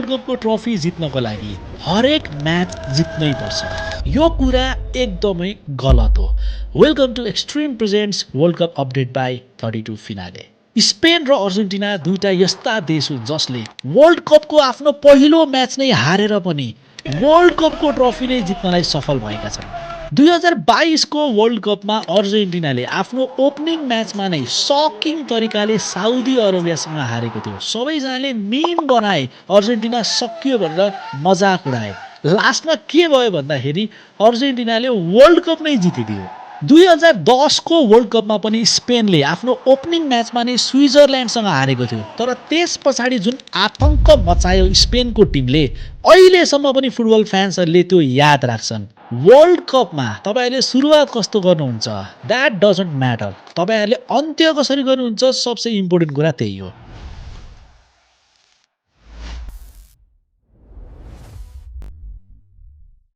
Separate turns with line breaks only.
World कपको trophy जित्नको लागि हरेक म्याच जित्नै पर्छ। यो कुरा एकदमै गलत हो। Welcome to extreme presents world cup update by 32 finale. Spain र अर्जेन्टिना दुईटा यस्ता देश हुन् जसले वर्ल्ड कपको आफ्नो पहिलो म्याच नै हारेर पनि वर्ल्ड कपको ट्रफी नै जित्नलाई सफल भएका छन्। 2022 को वर्ल्ड कपमा अर्जेन्टिनाले आफ्नो ओपनिङ म्याचमा नै सकिङ तरिकाले साउदी अरेबियासँग हारेको थियो। सबैजनाले मिम बनाए, अर्जेन्टिना सकियो भनेर मजाक उडाए। लास्टमा के भयो भन्दाखेरि अर्जेन्टिनाले वर्ल्ड कप नै जितिदियो। 2010 को वर्ल्ड कपमा पनि स्पेनले आफ्नो ओपनिङ म्याचमा नै स्विजरल्यान्डसँग हारेको थियो। तर त्यस पछाडि जुन आतंक मचायो स्पेनको टिमले, अहिलेसम्म पनि फुटबल फ्यान्सहरूले त्यो याद राख्छन्। वर्ल्ड कपमा तपाईहरूले सुरुवात कस्तो गर्नुहुन्छ द्याट डजन्ट म्याटर, तपाईहरूले अन्त्य कसरी गर्नुहुन्छ सबसे इम्पोर्टेन्ट कुरा त्यही हो।